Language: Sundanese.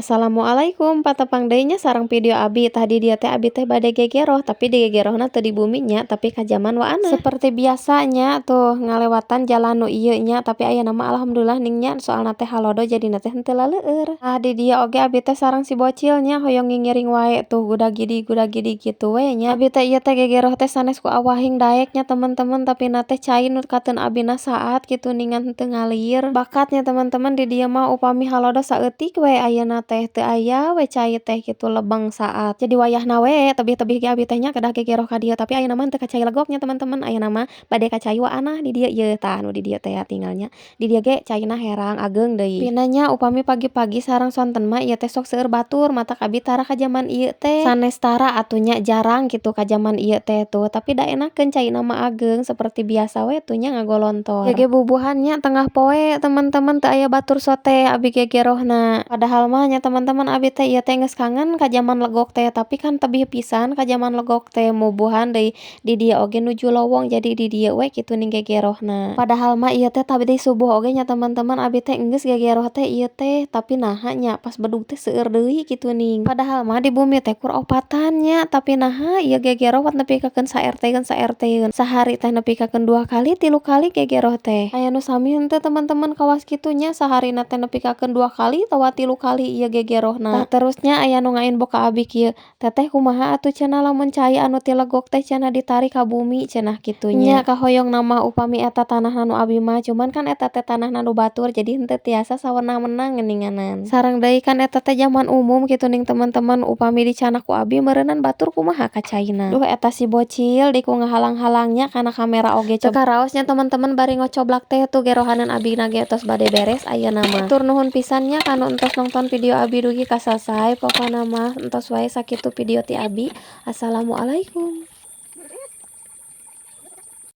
Assalamualaikum, patepang deui nya sareng video abi. Tadi dieu teh abi teh bade gegeroh, tapi di gegerohna teu di bumi nya, tapi ka jaman waanah. Seperti biasanya tuh ngalewatan jalan nu ieu nya, tapi ayeuna mah alhamdulillah ning nya, soalna teh halodo jadina teh henteu laleueur. Tah, di dieu oge abi teh sareng si bocil nya, hoyong ngingiring wae tuh gudag-gidig gudag-gidig kitu we nya. Abi teh ieu teh gegeroh teh sanes ku awahing daek nya, teman-teman, tapi na teh cai nu kateun abina saat kitu ningan henteu ngalir. Bakat nya, teman-teman, di dieu mah upami halodo saeutik we ayeuna teh, teu aya we cai teh kitu lebeng saat. Jadi wayahna we tebih-tebih ge abi teh nya kedah gegeroh ka dieu, tapi ayeuna mah teu ka cai legok nya, teman-teman, ayeuna mah bade ka cai waanah di dieu ieu. Tah, nu di dieu teh tinggal nya. Di dieu ge caina herang ageung deui. Pina nya upami pagi-pagi sareng sonten mah ieu teh sok seueur batur, matak abi tara ka jaman ieu teh. Sanes tara atuh nya, jarang kitu ka jaman ieu teh tuh, tapi da enakeun caina mah ageung seperti biasa we tuh nya ngagolontor. Ieu ge bubuhan nya tengah poe, teman-teman, teu aya batur sote abi gegerohna. Padahal mah nya, teman-teman, abi teh ieu teh geus kangen ka jaman legok teh, tapi kan tebih pisan ka jaman legok teh, mubuhan deui di dieu oge nuju lowong, jadi di dieu we kitu ning gegerohna. Padahal mah ieu teh tadi subuh oge nya, teman-teman, abi teh enggeus gegeroh teh ieu teh, tapi naha nya pas bedug teh seueur deui kitu ning. Padahal mah di bumi teh kur opatan nya, tapi naha ieu gegeroh nepikakeun sa RT-eun sa RT-eun. Sahari teh nepikakeun dua kali tilu kali gegeroh teh. Aya nu sami henteu, teman-teman, kawas kitu nya, saharina teh nepikakeun dua kali atawa tilu kali ieu gegerohna? Tah, terusnya aya nu ngainbox ka abi kieu, "Teteh, kumaha atuh cenah lamun cai anu ti legok teh cenah ditarik ka bumi?" cenah kitu nya. Kahoyongna mah upami eta tanahna nu abi mah, cuman kan eta teh tanahna nu batur, jadi henteu tiasa sawenang-wenang geuninganan. Sareng deui kan eta teh jaman umum kitu ning, teman-teman, upami dicandak ku abi meureunan batur kumaha ka caina. Duh, eta si bocil di ku ngahalang-halang nya kana kamera oge. Teu karaos nya, teman-teman, bari ngocoblak teh tuh gerohaneun abina ge tos bade beres ayeuna mah. Hatur nuhun pisan nya kanu entos nongton video abi dugi ka salesai. Pokona mah entos wae sakitu video ti abi. Assalamualaikum.